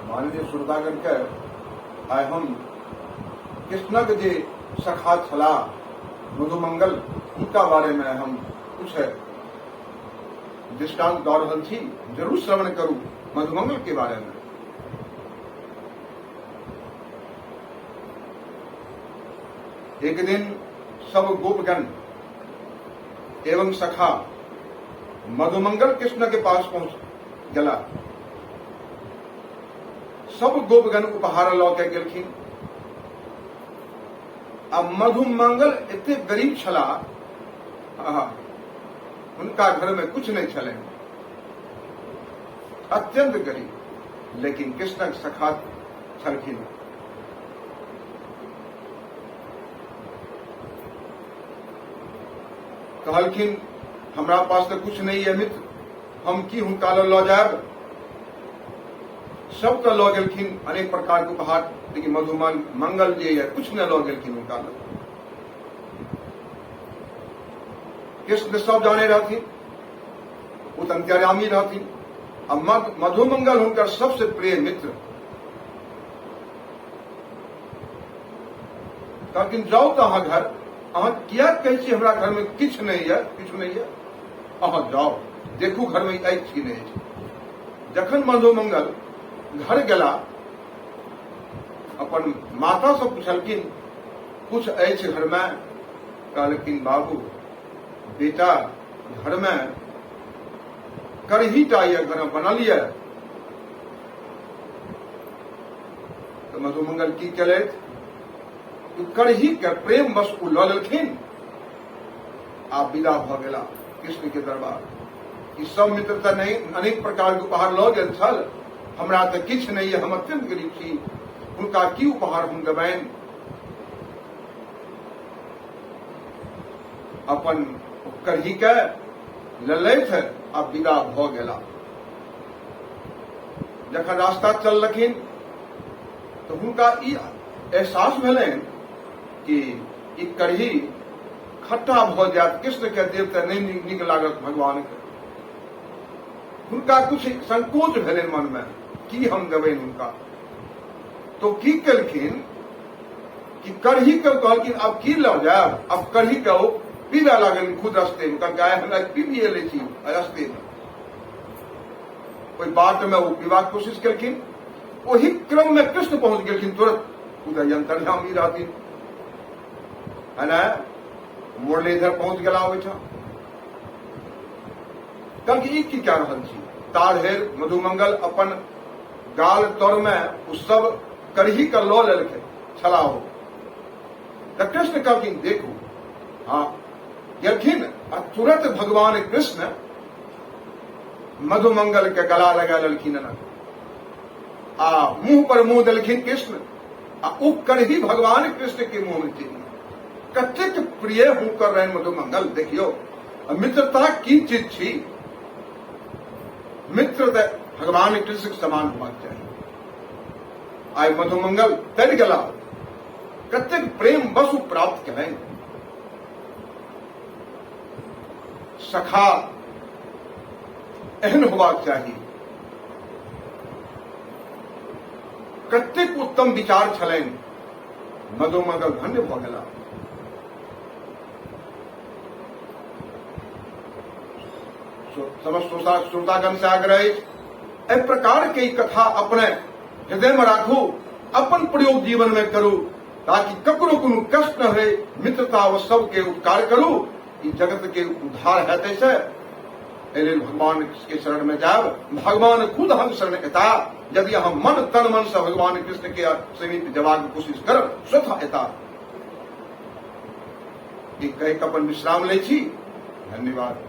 माननीय श्रोतागण के आइ हम कृष्णक जे सखा छलाह मधुमंगल, हुनका बारे में हम कुछ दृष्टांत दऽ रहल छी। जरूर श्रवण करू मधुमंगल के बारे में। एक दिन सब गोपगण एवं सखा मधुमंगल कृष्ण के पास पहुंच गेला। सब गोपगण उपहार लऽ के गेलखिन आ मधुमंगल एते गरीब छलाह, हुनका घर में कुछ नहीं छलनि, अत्यंत गरीब, लेकिन कृष्णक सखा छलखिन। कहलखिन, हमरा पास तऽ कुछ नहीं है मित्र, हम की हुनका लऽ जायब? सब तऽ लऽ गेलखिन अनेक प्रकार के उपहार, लेकिन मधुमन मंगल जे यऽ कुछ नहि लऽ गेलखिन हुनका लग। कृष्ण सब जाने रहथिन, ओ तऽ अंतर्यामी रहथिन आ मधुमंगल हुनकर सबसे प्रिय मित्र। कहलखिन, जाउ तऽ अहाँ घर, अहाँ किया कहै छी हमरा घरमे किछु नहि यऽ, किछु नहि यऽ? अहाँ जाउ, देखू घरमे अछि कि नहि अछि। जखन मधुमंगल घर गेला, अपन माता से पुछलखिन, कुछ अछि घरमे? कहलखिन, बाबू बेटा, घरमे करही टा यऽ, घरमे बनल यऽ। तऽ मधुमंगल की केलथि? करही के प्रेम बस ओ लऽ लेलखिन आ विदा भऽ गेला कृष्ण के दरबार। ई सब मित्र तऽ नहीं अनेक प्रकार के उपहार लऽ गेल छल, हमरा तऽ किछु नहि यऽ, हम अत्यंत गरीब छी, हुनका की उपहार हम देबनि? अपन करही के लेलथि आ विदा भऽ गेला। जखन रास्ता चललखिन तऽ हुनका ई एहसास भेलनि कि ई करही खट्टा भऽ जायत, कृष्ण के देव तऽ नहि नीक लागत भगवान के। हुनका कुछ संकोच भेलनि मन में, की हम देबनि हुनका? तो की केलखिन कि करही के कहलखिन, अब की लऽ जायब? अब करही के ओ पीबे लागल खुद रस्ते में। कहलकै, आइ हमरा पीबिए लै छी रस्ते में। ओहि बाट में ओ पीबाक कोशिश केलखिन, ओहि क्रम में कृष्ण पहुंच गेलखिन तुरंत। ओ तऽ अंतर्यामी रहथिन, है ना? मुरलीधर पहुंच गेला ओहिठाम। कहलखिन, ई की कए रहल छी? ताधरि मधुमंगल अपन गाल तर में ओ सब करही के लऽ लेलखिन छला ओ। तऽ कृष्ण कहलखिन, देखू। हँ, गेलखिन आ तुरंत भगवान कृष्ण मधुमंगल के गला लगा लेलखिन एना आ मुंह पर मुंह देलखिन कृष्ण आ ओ करही भगवान कृष्ण के मुंह में चलि। कतेक प्रिय हुनकर रहनि मधुमंगल। देखियौ मित्रता की चीज छी। मित्र तऽ भगवान कृष्ण के समान होबाक चाही। आइ मधुमंगल तरि गेला, कतेक प्रेम वसु प्राप्त केलनि। सखा एहन होबाक चाही। कतेक उत्तम विचार छलनि। मधुमंगल धन्य भऽ गेला। समस्त श्रोतागण से आग्रह अछि, एहि प्रकार के ई कथा अपने हृदय में राखू, अपन प्रयोग जीवन में करू, ताकि ककरो कोनो कष्ट न होय। मित्रता व सबके उपकार करू, ई जगत के उद्धार हेतै। से एहि लेल भगवान के शरण में जायब, भगवान खुद हम शरण एता। यदि अहाँ मन तन मन से भगवान कृष्ण के समीप जबाक कोशिश करब, स्वतः एता। ई कहि के अपन विश्राम लै छी। धन्यवाद।